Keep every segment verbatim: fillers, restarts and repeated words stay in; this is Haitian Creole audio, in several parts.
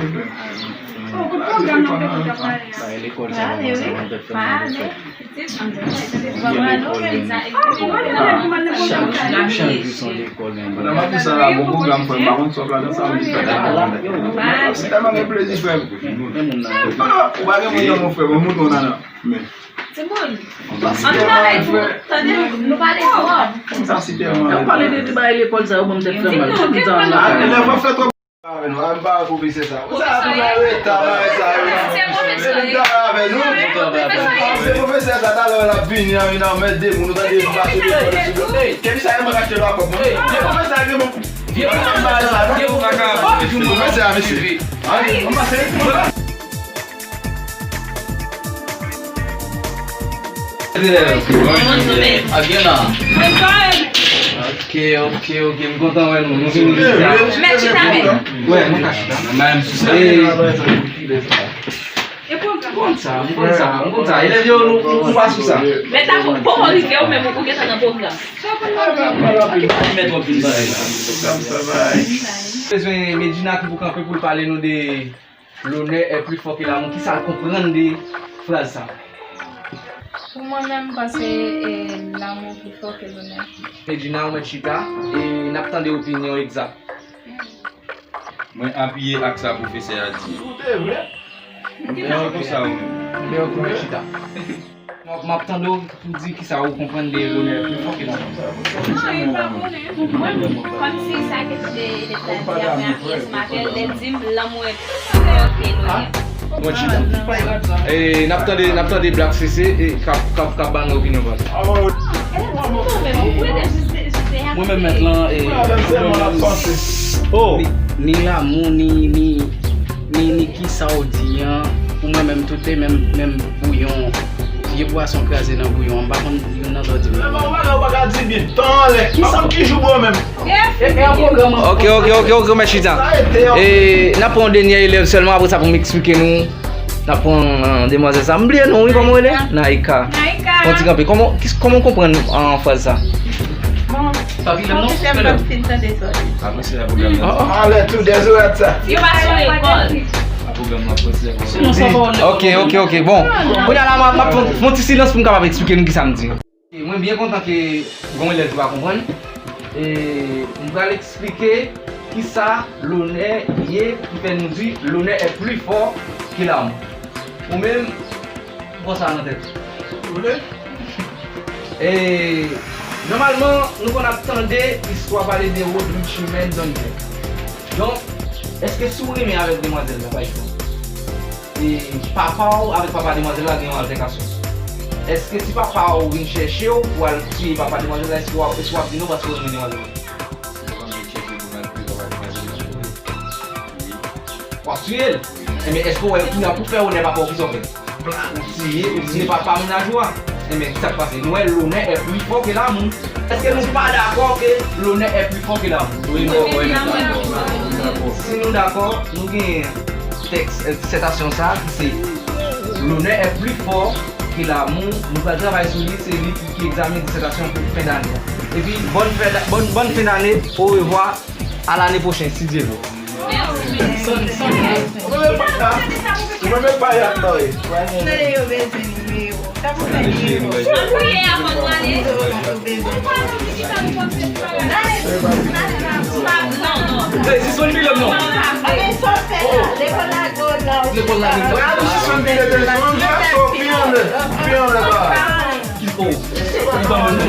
Lekòl sa, lekòl sa, lekòl sa. Chak jou se lekòl, men. Pandan m ap di sa la, bon pwogram, frè m, pa konn sa w pral nan sa, m di frè m. Se tèlman gen plezi, frè m. Ou pa gen moun nan, mon frè, bon, mouton nan, nan. Men. Timoun, ann pale tou, tande, nou pale twòp. Sa se tèlman. Lè w pale de ti bagay lekòl sa yo, ban m tèt fè mal. Timoun, gen pwoblèm. Lè w ap fè twòp. Avè nou, a m pa pwofesè sa. Ou sa ap nan reta, bagay sa yo. Se pwofesè. Se pwofesè sa, talè l ap vini, an vin anmède moun, ou tande, m pase de kòd sou do. Kèm sa, e mwen k achte lwa kòb mwen. Se pwofesè a gen bon. Vye pwofesè a, mesye. An, an pase. Bonjou, men. Ak gen la. Mwen pa. Ok, ok, ok. M kontan wè nou. Nou vini vizite. Mèt chita, men. Wè, nou ka chita. Menm sou sa. E, e pou, pou konn sa, m konn sa, m konn sa. Elèv yo, nou, nou pa sou sa. Mèt la, pou, pou rive, ou menm, ou gentan nan pwogram. Mèt wòp vin bagay la. Bezwen Medjina ki pou kanpe pou l pale nou de L'honneur est plus fort que l'amour. Kisa l konprann de fraz sa? Pou mwen menm, m panse, e, l'amour plus fort que l'honneur. Medjina, ou mèt chita, e n ap tande opinyon Egzak. Mwen apiye ak sa pwofesè a di. Ou te vre? Ou te vre. Ou te vre. Ou mèt chita. Donk, m ap tande w pou di kisa ou konprann de l'honneur plus fort que l'amour. Non, e pa konnen. Pou mwen, kòmsi sa ke ti de elèv la di a, mwen apiye sou Matel, lè l di m l'amour est plus fort que l'honneur. Bon, chita. E, n ap tande, n ap tande Black C C, e, k ap, k ap, k ap ba nou opinyon pa l. Mwen menm mèt lan, e, oh, ni, ni lamou, ni, ni, ni, ni kisa w di an, pou mwen menm, tout te menm, menm bouyon. Vye pwason kraze nan bouyon an, m pa konn youn nan zòt di m nan. Ou pa ka di bib, tan anlè. Pa konn ki jou bro menm. E, e an pwogram an. Ok, ok, ok, ok, mèt chita. E, n ap pran yon dènye elèv sèlman, apre sa pou m eksplike nou. N ap pran, euh, demwazèl sa. M bliye non wi, kòman w rele? Naika. Naika. Fè yon ti kanpe. Kòman, kis-, kòman w konprann, euh, fraz sa? Bon, pwofesè m pa t fin tande sa. Apre se la pwogram nan. Alè tou, dèzorat sa. Yo pa sou lekòl. Pwogram nan, pwofesè. Ok, ok, ok. Bon, kounye a la, m ap, m ap fè yon ti silans pou m kapab eksplike nou kisa m di. E mwen byen kontan ke gon elèv ki pa konprann. E m pral eksplike kisa l'honneur ye, ki fè nou di l'honneur est plus fort que l'amour. Ou menm, ou pran sa nan tèt. Ou vle? E, nòmalman, nou konn ap tande istwa pale de Rodrigue Chimène Dondre. Donk, èske si w renmen avèk demwazèl la, pa egzanp, e papa w avèk papa demwazèl la gen yon altèkasyon, èske si papa w vin chèche w pou al tiye papa demwazèl la, èske w ap, èske w ap di non paske w renmen demwazèl la? Si papa m vin chèche pou m al tiye papa demwazèl la, wi. W ap tiye l? Enben, èske w wè kounye a pou fè onè papa w, kisa w fè? Ou tiye, ou tiye papa mennaj ou a. Enben, kisa k pase? Nou wè l'honneur est plus fort que l'amour. Èske nou pa dakò ke l'honneur est plus fort que l'amour? Wi, nou dakò, wi, nou dakò. Si nou dakò, nou gen tèks, euh, disètasyon sa a ki se l'honneur est plus fort que l'amour. Nou pral travay sou li, se li ki, ki egzamen disètasyon pou fen dane a. Epi, bòn fè, bòn, bòn fen dane, orevwa. À l'année prochaine, si Dye vle. Ou menm pa la. Ou menm pa y ap tann. Tande yo bezwen nimewo. Sa pou fè nimewo. Ann priye avan nou ale. Yo bezwen. Hey, sispann pile m non. Anben, sa w fè la? Lekòl la gwo la. Lekòl la gwo. Sispann pile m non. Pi anlè. Pi anlè ba. Ki, oh. Li pa moun nan.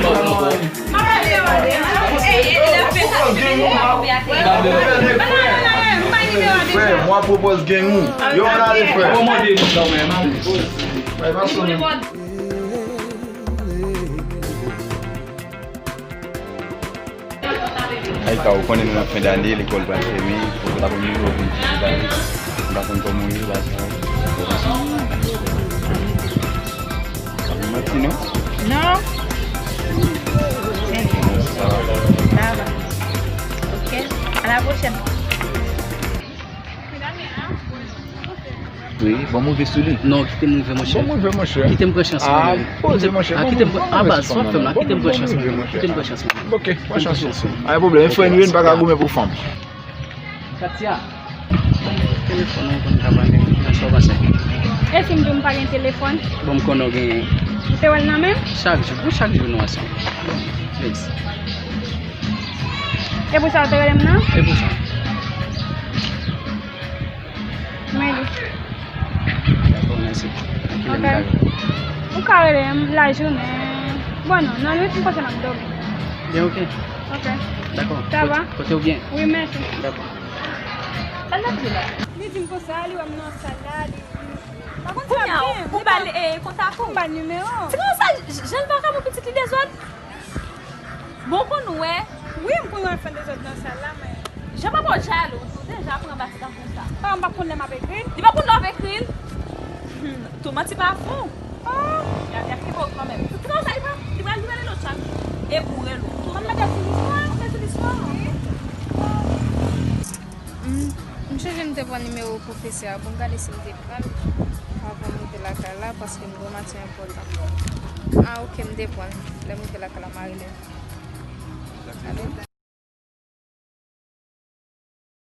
Frè, mwen pwopoze gen moun. Yo, ann ale, frè. Ay, ka ou konnen nou nan fen dane, lekòl pral fèmen, fòk ou ta konn nimewo pou n ti bagay. M pa konn kòman w ye, bagay sa yo. Manti non? Non. Sa va. Ok. À la prochaine. Wi, bon, m rive sou li. Non, kite m rive, monchè. Bon, m rive, monchè. Kite m pran chans mwen menm. Ah, poze, monchè. Ah, kite m pran, ah, baz, sa w ap fè m la, kite m pran chans mwen menm. Kite m pran chans mwen menm. Ok, pran chans ou. Pa gen pwoblèm, frè nou yo, n pa ka goumen pou fanm. Katia. Konnen w konn ka pale. Nan sa w panse? E si m di w m pa gen telefòn? Bon, m konnen w genyen. Ou te wè l nan men m? Chak jou, pou chak jou nou ansanm. Bon, thanks. E pou sa w te rele m nan? E pou sa. Mwen li. Dakò, mèsi. Nan kilè m ka rele w? Ou ka rele m lajounen. Bon, non, nan nwit, m panse m ap dòmi. Byen, ok. Ok. Dakò. Sa va? Kote, kote w byen? Wi, mèsi. Dakò. Sa n ap di la? Li di m konsa, li wè m nan sal la, li, li pa konn sa m gen. Ou ba l, eh, kontak ou? M ba l nimewo. Se kòman sa, j-, jan l vakabon pitit li dezòd? Bon, konn wè. Wi, m konn wè l fè dezòd nan sal la, men. Jan papa w jalou, ou deja pran bati tankou sa. Papa m pa konn lè m ap ekri l. Li pa konn lè w ap ekri l? Hmm, tou manti pa fon. Oh, y a, y a ki bo kanmenm. Tou, tou sa li pral, li pral, li pral rele w chak jou. E pou rele w. Tou manti pa fon. Wi. M, m chonje m te pran nimewo pwofesè a. Bon, m gade si m te pran l avan m rive lakay la, paske m gen yon match enpòtan. Ah, ok, m te pran l. Lè m rive lakay la, m a rele l. Ale.